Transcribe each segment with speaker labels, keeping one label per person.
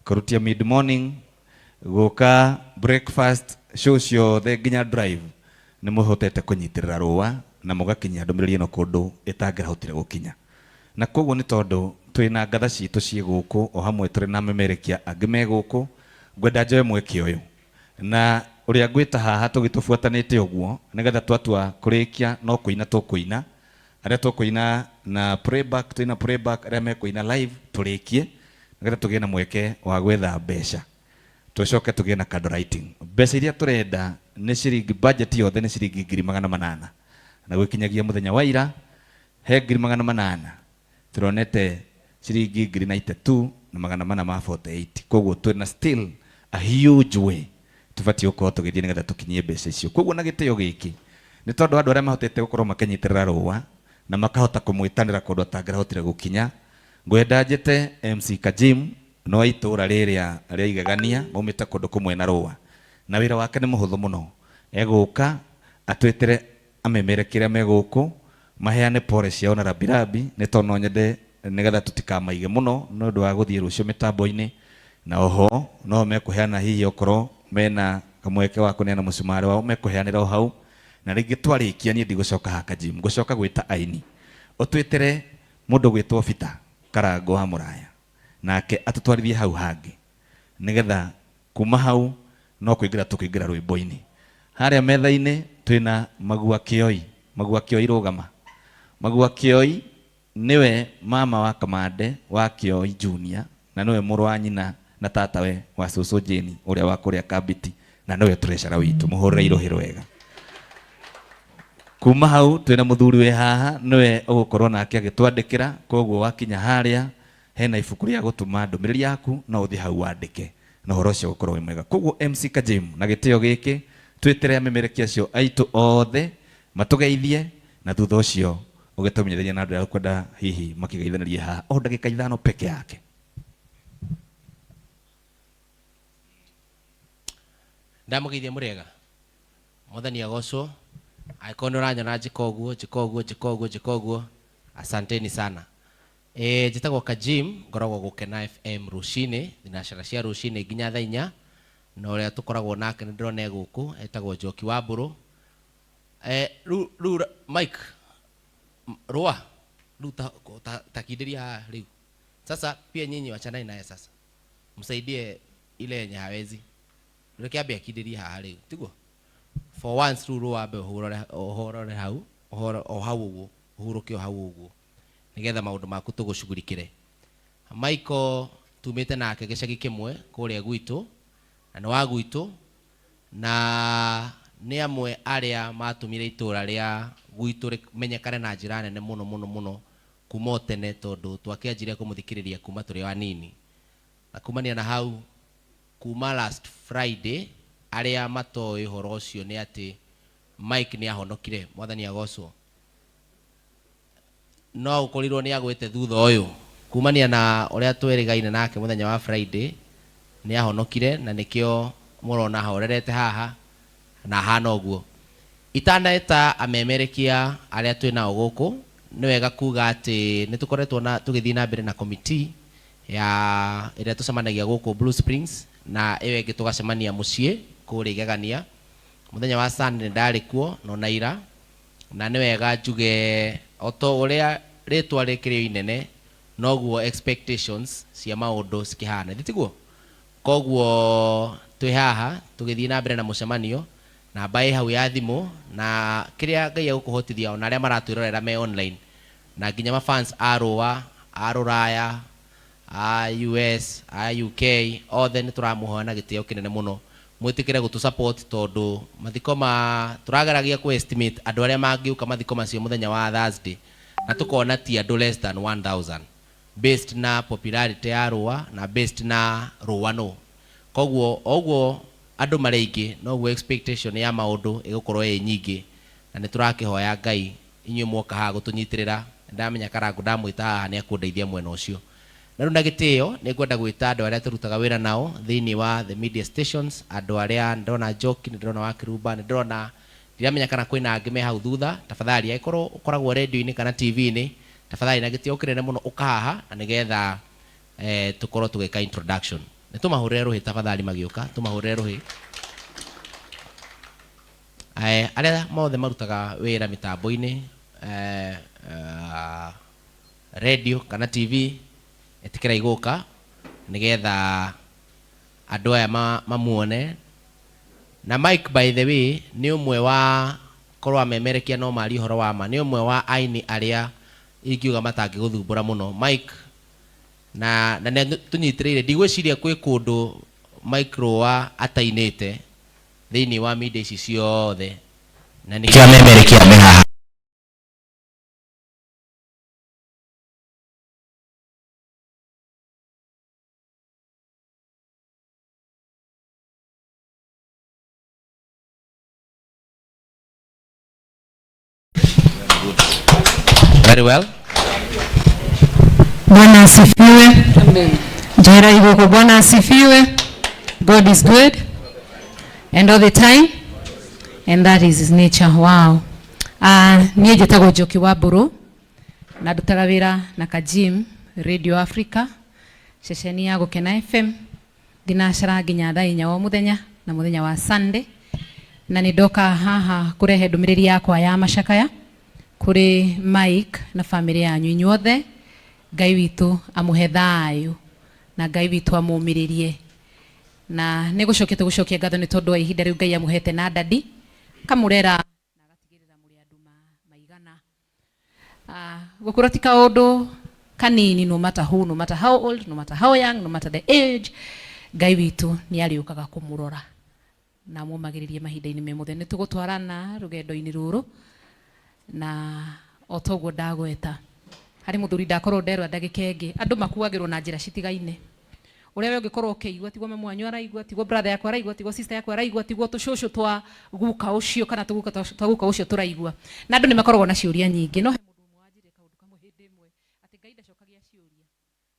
Speaker 1: Kũrutia mid morning gũka breakfast show ciothe nginya drive nĩ mũhotete kũnyitĩrĩra rũa na mũgakinyia ndũmĩrĩri ĩno kũndũ ĩtangĩrahotire gũkinya. Na koguo nĩ tondũ twĩna ngatha citũ ciĩ gũkũ o hamwe tũrĩ na amemerekia angĩ me gũkũ, ngwenda njoe mweke ũyũ na ũrĩa ngwĩta haha tũgĩtũbuatanĩte ũguo nĩgetha twatua kũrĩkia no kũina tũkũina, arĩa tũkũina na playback twĩna playback, arĩa mekũina live tũrĩkie nĩgetha tũgĩe na mweke wa gwetha mbeca tũcoke tũgĩe na candle lighting. Mbeca iria tũrenda nĩ ciringi, budget yothe nĩ ciringi 800,000, na gwĩkinyagia mũthenya wa ira he 800,000 tũronete ciringi 92,448. Koguo twĩna still a huge way tũbatiĩ gũkorwo tũgĩthiĩ nĩgetha tũkinyie mbeca icio. Koguo na gĩtĩo gĩkĩ nĩ tondũ andũ arĩa mahotete gũkorwo makĩnyitĩrĩra rũa na makahota kũmwĩtanĩra kũndũ atangĩrahotire gũkinya, ngwenda njĩte MC Kajim no itũra rĩrĩa rĩa Igegania maumĩte kũndũ kũmwe na rũa, na wĩra wake nĩ mũhũthũ mũno. Egũka atwĩtĩre amemerekia arĩa me gũkũ maheane pole ciao na rambirambi, nĩ tondũ no nyende nĩgetha tũtikamaige mũno nĩ ũndũ wa gũthiĩ rũciũ mĩtambo-inĩ, na oho no mekũheana hihi okorwo mena kamweke wa kũneana mũcumarĩ wao mekũheanĩra o hau, na rĩngĩ twarĩkia niĩ ndigũcoka haha Kajim, ngũcoka gwĩta aini. Ũtwĩtĩre mũndũ gwĩtwo Peter Karango wa Mũraya, nake atũtwarithie hau hangĩ nĩgetha kuma hau no kũingĩra tũkũingĩra rwĩmbo-inĩ. Harĩa metha-inĩ twĩna Magua Kĩoi. Magua Kĩoi rũgama. Magua Kĩoi nĩwe mama wa Kamande wa Kĩoi Junior, na nĩwe mũrũ wa nyina na tatawe wa cũcũ Jane ũrĩa wa kũrĩa Kambiti, na nĩwe treasurer witũ. Mũhũrĩre irũhĩ rwega. Kuma hau twĩna mũthuri wĩ haha, nĩwe ũgũkorwo nake agĩtwandĩkĩra, koguo wakinya harĩa hena ibuku rĩa gũtũma ndũmĩrĩri yaku, no ũthiĩ hau wandĩke na ũhoro ũcio ũgũkorwo wĩ mwega. Koguo MC Kajim na gĩtĩo gĩkĩ twĩtĩre amemerekia acio aitũ othe matũgeithie, na thutha ũcio ũgĩtũmenyithanie na andũ arĩa ũkwenda hihi makĩgeithanĩrie haha o ndagĩka 5 peke yake.
Speaker 2: Ndamũgeithia mũrĩega. Mwathani agocwo. Angĩkorwo nĩ ũranyona njĩka ũguo, njĩka ũguo, njĩka ũguo, njĩka ũguo, asanteni sana. Ĩĩ njĩtagwo Kajim, ngoragwo Gũkena FM rũcinĩ, thinacara cia rũcinĩ nginya thaa inya, na ũrĩa tũkoragwo nake nĩ ndĩrona e gũkũ, etagwo Njoki wa Mbũrũ. Rĩu rĩu Mike, rũa, rĩu ta ta ta kindĩria haha rĩu. Sasa pia nyinyi wachanai naye sasa. Msaidie ile yenye hawezi. Reke ambe akindĩrie haha rĩu, tiguo? For once rĩu rũa ambe ũhũrore ũhorore hau, ũhoro o hau ũguo, ũhurũke o hau ũguo. Nĩgetha maũndũ maku tũgũcugurikĩre. Michael tumĩte nake gĩcagi kĩmwe kũrĩa gwitũ, na nĩ wa gwitũ, na nĩ amwe arĩa matũmire itũra rĩa gwitũ rĩmenyekane na njĩra nene mũno mũno mũno kuma o tene, tondũ twakĩanjirie kũmũthikĩrĩria kuma tũrĩ o anini. Na kumania na hau, kuma last Friday, arĩa matoĩ ũhoro ũcio nĩ atĩ Mike nĩ ahonokire, Mwathani agocwo. No ũkorirwo nĩ agwĩte thutha ũyũ. Kumania na ũrĩa twĩrĩgaine nake mũthenya wa Friday, nĩ ahonokire na nĩkĩo mũrona ahorerete haha na ahana ũguo. Itaneta amemerekia arĩa twĩ nao gũkũ, nĩ wega kuga atĩ nĩ tũkoretwo na tũgĩthiĩ na mbere na committee ya ĩrĩa tũcemanagia gũkũ Blue Springs na ĩyo ĩngĩ tũgacemania mũciĩ kũrĩa Igegania. Mũthenya wa Sunday nĩ ndarĩ kuo na ona ira. Na nĩ wega njuge o ta ũrĩa rĩtwa rĩkĩrĩ o inene, noguo expectations cia maũndũ cikĩhana, githĩ tiguo? Koguo twĩ haha tũgĩthiĩ na mbere na mũcemanio, namba ĩ hau ya thimũ, na kĩrĩa Ngai egũkũhotithia ona arĩa maratwĩrorera me online, na nginya ma fans a Rũa, a Rũraya, a US, a UK, othe nĩ tũramũhoya na gĩtĩo kĩnene mũno mwĩtĩkĩre gũtũ support tondũ mathiko ma tũrageragia kũ estimate andũ arĩa mangĩũka mathiko macio mũthenya wa Thursday na tũkona ti andũ less than 1000 based na popularity ya Rũa na based na Rũa nũ. Koguo o ũguo andũ marĩ aingĩ noguo expectation ya maũndũ ĩgũkorwo ĩ nyingĩ na nĩ tũrakĩhoya Ngai inyuĩ mwoka haha gũtũnyitĩrĩra, nĩndamenya Karangũ ndamwĩta haha nĩekũndeithia mwena ũcio. Na rĩu na gĩtĩo nĩngwenda gwĩta andũ arĩa tũrutaga wĩra nao thĩinĩ wa the media stations, andũ arĩa nĩndĩrona Njoki, nĩndĩrona Wakĩrumba, nĩndĩrona, ndiramenya kana kwĩna angĩ me hau thutha, tafadhali angĩkorwo ũkoragwo radio-inĩ kana TV-inĩ, tafadhali na gĩtĩo kĩnene mũno ũka haha na nĩgetha tũkorwo tũgĩka introduction. Nĩ tũmahũrĩre rũhĩ tafadhali magĩũka, tũmahũrĩre rũhĩ. Arĩa mothe marutaga wĩra mĩtambo-inĩ, radio kana TV, ĩtĩkĩrai gũka nĩgetha andũ aya mamuone. Na Mike, by the way, nĩ ũmwe wa korwo amemerekia no marie ũhoro wa ma, nĩ ũmwe wa aini arĩa ingiuga matangĩgũthumbũra mũno Mike, na nĩ tũnyitĩrĩire. Ndigwĩciria kwĩ kũndũ Mike Rũa atainĩte thĩinĩ wa media ici ciothe, na nĩkĩo amemerekia me haha. Very well.
Speaker 3: Bwana asifiwe. Njera igoko, Bwana asifiwe. God is good and all the time, and that is his nature. Wow. Niĩ njĩtagwo Njoki wa Mbũrũ na ndutaga wĩra na Kajim Radio Africa, ceceni ya Gũkena FM, thinacara nginya thaa inya wa mũthenya na mũthenya wa Sunday, na nĩ ndoka haha kũrehe ndũmĩrĩri yakwa ya macakaya kũrĩ Mike na famĩlĩ yanyu inyuothe. Ngai witũ amũhe thayũ na Ngai witũ amũmĩrĩrie, na nĩ gũcokia tũgũcokia ngatho nĩ tondũ wa ihinda rĩu Ngai amũhete na dadi kamũrera na agatigĩrĩra mũrĩ andũ maigana. Gũkũra ti kaũndũ kanini, no matter who, no matter how old, no matter how young, no matter the age, Ngai witũ nĩ arĩũkaga kũmũrora na amũmagĩrĩrie mahinda-inĩ me mothe. Nĩ tũgũtwarana rũgendo-inĩ rũrũ, na o toguo ndagweta harĩ mũthuri ndakorwo nderwo ndagĩka ĩngĩ, andũ makuagĩrwo na njĩra citigaine. Ũrĩa we ũngĩkorwo ũkĩigua tiguo mamu wanyu araigua, tiguo brother yakwa araigua, tiguo sister yakwa araigua, tiguo tũcũcũ twa guka ũcio kana tũguka twa guka ũcio tũraigua. Na andũ nĩ makoragwo na ciũria nyingĩ. No he mũndũ ũmwe wanjĩrire kaũndũ kamwe hĩndĩ ĩmwe, atĩ Ngai ndacokagia ciũria,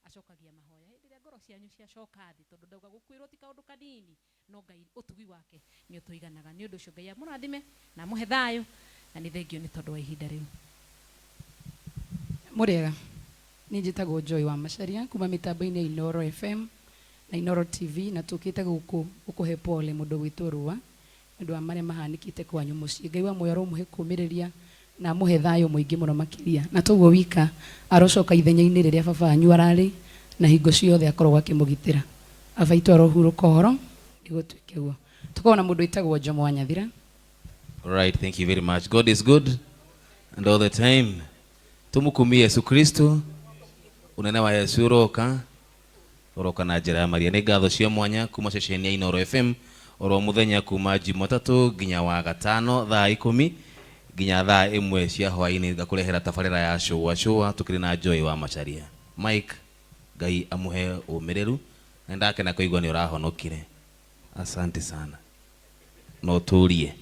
Speaker 3: acokagia mahoya. Hĩndĩ ĩrĩa ngoro cianyu ciacoka thĩ, tondũ ndauga gũkuĩrwo ti kaũndũ kanini, no Ngai ũtugi wake nĩ ũtũiganaga. Nĩ ũndũ ũcio Ngai amũrathime na amũhe thayũ, na nĩ thengio nĩ tondũ wa ihinda rĩu.
Speaker 4: Mũrĩega, niĩ njĩtagwo Joy wa Macharia kuma mĩtambo-inĩ ya Inooro FM na Inooro TV, na tũkĩte gũkũ gũkũhe pole mũndũ gwĩtwo Rũa nĩ ũndũ wa marĩa mahanĩkĩte kwanyu mũciĩ. Ngai wa muoyo aromũhe kũmĩrĩria na amũhe thayũ mũingĩ mũno makĩria, na toguo wika, arocoka ithenya-inĩ rĩrĩa baba wanyu ararĩ, na hingo ciothe akoragwo akĩmũgitĩra. Baba itũ arohurũka ũhoro, nĩgũtuĩke guo. Tũkoragwo na mũndũ wĩtagwo Jomo wa Nyathira.
Speaker 5: All right, thank you very much. God is good and all the time. Tumukumie Yesu Kristo. Unene wa Yesu uroka. Uroka na njĩra ya Maria. Nĩ ngatho cia mwanya kuma ceceni ya Inooro FM oro mũthenya kuma Jumatatu nginya wa gatano thaa 10 nginya thaa 1 cia hwaĩ-inĩ, ngakũrehera tabarĩra ya Shũa Shũa tũkĩrĩ na Joy wa Macharia. Mike, Ngai amũhe ũmĩrĩru na ndakena kũigua nĩ ũrahonokire. Asante sana. No tũrie.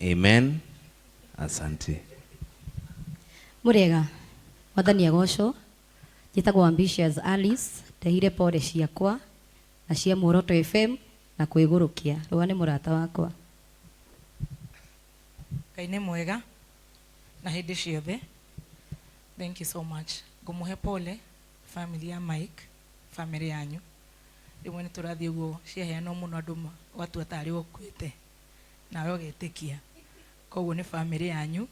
Speaker 5: Amen. Asante.
Speaker 6: Mũrĩega, Mwathani agocwo. Njĩtagwo Ambitious Alice, ndehire pole ciakwa na cia Muoroto FM na kwĩgũrũkia. Rũa nĩ mũrata wakwa.
Speaker 7: Ngai nĩ mwega na hĩndĩ ciothe. Thank you so much. Ngũmũhe pole family ya Mike, family yanyu. Rĩmwe nĩ tũrathiĩ ũguo ciaheanwo mũno andũ ũgatua tarĩ we ũkuĩte nawe ũgetĩkia. Koguo nĩ family yanyu,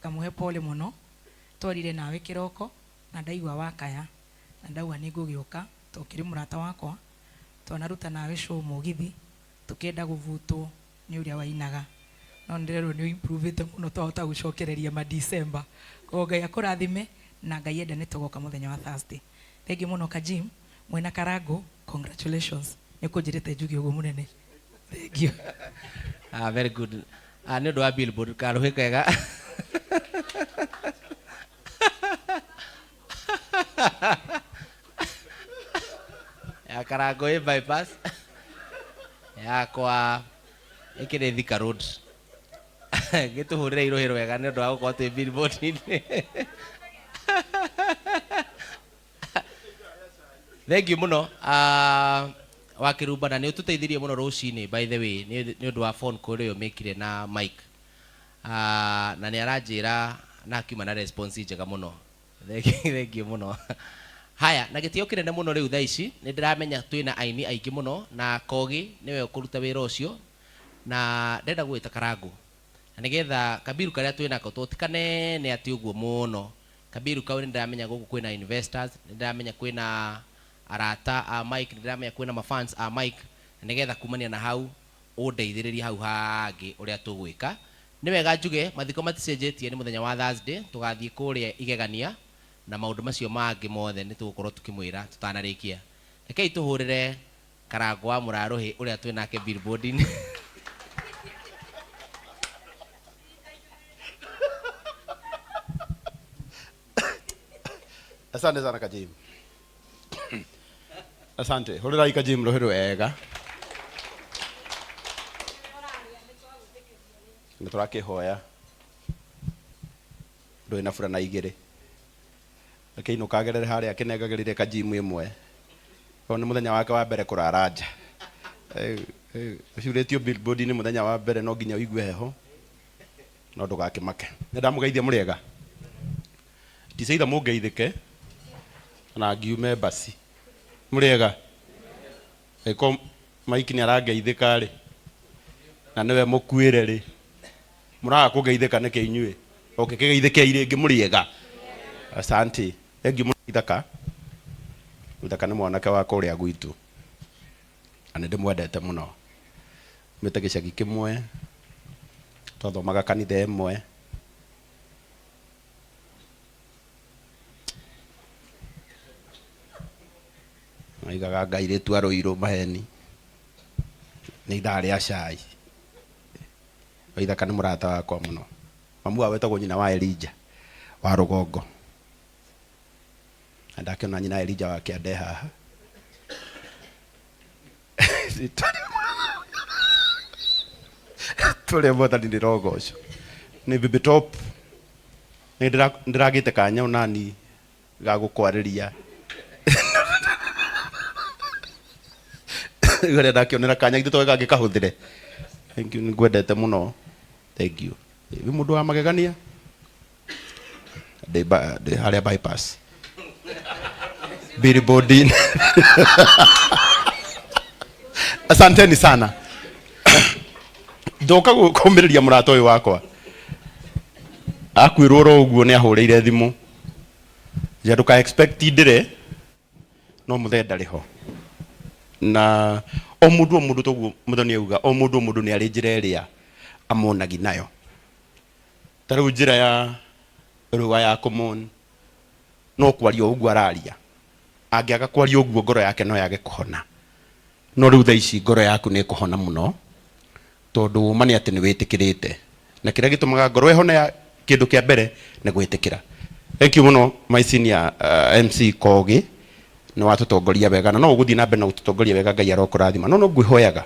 Speaker 7: ngamũhe pole mũno. Twarire nawe kĩroko na ndaigua wakaya na ndauga nĩ ngũgĩũka tondũ ũkĩrĩ mũrata wakwa. Twanaruta nawe show mũgithi tũkĩenda gũbutwo nĩ ũrĩa wainaga, no nĩndĩrerwo nĩ improvete mũno, twahota gũcokereria ma December. Koguo Ngai akũrathime na Ngai enda nĩ tũgoka mũthenya wa Thursday. Thank you mũno Kajim, mwĩna Karango, congratulations. Nĩ ũkũnjĩrĩte njuge ũguo mũnene. Thank you.
Speaker 2: Very good. Nĩ ũndũ wa billboard karũhĩ kega. Ya Karango ĩ bypass yakwa ĩkĩrĩ Thika Road. Gĩtũhũrĩre irũhĩ rwega nĩ ũndũ wa gũkorwo twĩ billboard-inĩ. Thank you mũno. Wa Kĩrumba, na nĩ ũtũteithirie mũno rũcinĩ, by the way, nĩ ũndũ wa phone call ĩyo mĩkire na Mike. Na nĩ aranjĩra na akiuma na response njega mũno. Thank you mũno. Haya, na gĩtĩo kĩnene mũno rĩu thaa ici nĩ ndĩramenya twĩna aini aingĩ mũno na Kogi nĩwe ũkũruta wĩra ũcio na ndĩrenda gwĩta Karangũ na nĩgetha kabiru karĩa twĩnako to ti kanene atĩ ũguo mũno. Kabiru kau nĩ ndĩramenya gũkũ kwĩna investors, nĩ ndĩramenya kwĩna arata a Mike, nĩ ndĩramenya kwĩna mafans a Mike, na nĩgetha kumania na hau ũndeithĩrĩrie hau hangĩ ũrĩa tũgwĩka. Nĩ wega njuge mathiko maticenjetie, nĩ mũthenya wa Thursday tũgathiĩ kũrĩa Igegania na maũndũ macio mangĩ mothe nĩ tũgũkorwo tũkĩmwĩra tũtanarĩkia. Rekei tũhũrĩre Karangũ wa Mũrarũhĩ ũrĩa twĩnake billboard-inĩ.
Speaker 8: Asante sana Kajim. Asante. Hũrĩrai Kajim rũhĩ rwega. Nĩ tũrakĩhoya ndũĩ na burana igĩrĩ. Akĩinũka agerere harĩa akĩnengagĩrĩre Kajim ĩmwe. Tondũ nĩ mũthenya wake wa mbere kũrara nja. Ũcurĩtio billboard-inĩ mũthenya wa mbere no nginya ũigue heho. No ndũgakĩmake. Nĩ ndamũgeithia mũrĩega. Ndiceitha mũngeithĩke na ngiume mbasi. Mũrĩega. Ĩko Mike nĩ arangeithĩka rĩ na nĩwe mũkuĩre rĩ mũraga kũgeithĩka nĩkĩ inyuĩ? Okay, kĩgeithĩkei rĩngĩ mũrĩega. Asante. Thank you mũno Ithaka. Ithaka nĩ mwanake wa kũrĩa gwitũ na nĩ ndĩmwendete mũno. Umĩte gĩcagi kĩmwe, twathomaga kanitha ĩmwe. Maigaga Ngai rĩtua rũirũ maheni nĩ ithaa rĩa cai. Waithaka nĩ mũrata wakwa mũno. Mamu wao wetagwo nyina wa Elijah wa rũgongo. Na ndakĩona nyina Elijah wa kĩande haha. Tũrĩa mwathani ndĩrogocwo. Nĩ baby top. Nĩ ndĩragĩte kanya onani ga gũkwarĩria. Rĩu harĩa ndakĩonera kanya githĩ to wega ngĩkahũthĩre. Thank you, nĩngwendete mũno. Thank you. Wĩ mũndũ wa magegania. Ndĩ harĩa bypass. Billboard-inĩ. Asanteni sana. Ndoka kũmĩrĩria mũrata ũyũ wakwa. Akuĩrwo oro ũguo nĩ ahũrĩire thimũ. Nja ndũka expect ndĩre no mũthee ndarĩ ho. Na o mũndũ o mũndũ toguo Mũthoni auga, o mũndũ o mũndũ nĩ arĩ njĩra ĩrĩa amonagi nayo. Ta rĩu njĩra ya rũa ya kũmon no kwaria o ũguo araria. Angĩaga kwaria ũguo ngoro yake no yage kũhona. No rĩu thaa ici ngoro yaku nĩ ĩkũhona mũno tondũ ũma nĩ atĩ nĩ wĩtĩkĩrĩte. Na kĩrĩa gĩtũmaga ngoro ĩhone ya kĩndũ kĩa mbere nĩ gwĩtĩkĩra. Thank you mũno my senior MC Kogi, nĩ watũtongoria wega na no ũgũthiĩ na mbere na gũtũtongoria wega, Ngai arokũrathima. No no ngwĩhoyaga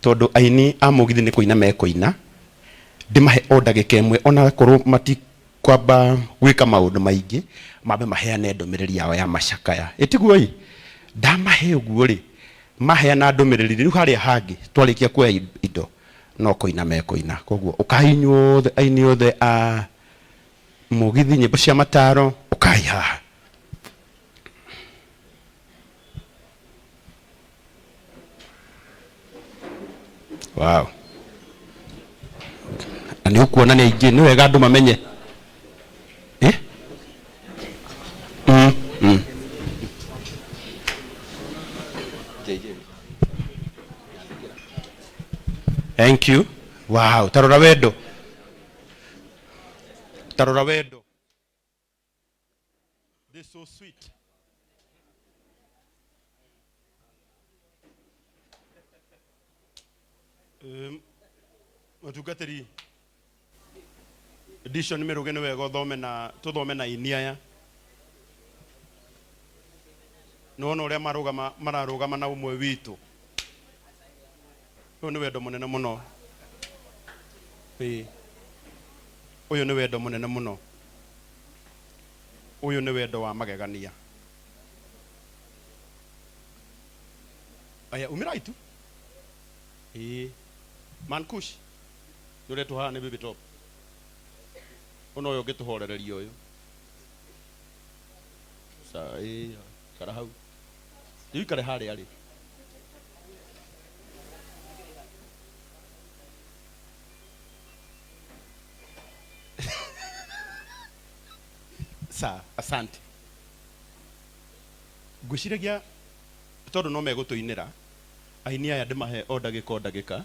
Speaker 8: tondũ aini a mũgithi nĩ kũina mekũina, ndĩmahe o ndagĩka ĩmwe onakorwo matikwamba gwĩka maũndũ maingĩ, mambe maheane ndũmĩrĩri yao ya macakaya. Ĩtiguo ĩ? Ndamahe ũguo rĩ, maheana ndũmĩrĩri rĩu harĩa hangĩ twarĩkia kuoya indo no kũina mekũina. Koguo ũkai inyuothe aini othe a mũgithi nyĩmbo cia mataro, ũkai haha. Wow. Na nĩ ũkuona nĩ aingĩ, nĩ wega andũ mamenye. Thank you. Wow, tarora wendo. Tarora wendo. This so sweet. Mũtungatĩri edition mĩrũge nĩ wega ũthome na tũthome na ini aya. Nĩwona ũrĩa mararũgama na ũmwe witũ. Ũyũ nĩ wendo mũnene mũno. Ĩĩ. Ũyũ nĩ wendo mũnene mũno. Ũyũ nĩ wendo wa magegania. Aya, umĩrai tu. Ĩĩ. Mankush. Nĩ ũretwo haha nĩ baby top. Ũyũ nowe ũngĩtũhorereria ũyũ. Ĩĩ. Ikara hau. Rĩu ikare harĩa rĩ. Sa, asante. Ngwĩciragia tondũ no megũtũinĩra aini aya ndĩmahe o ndagĩka o ndagĩka.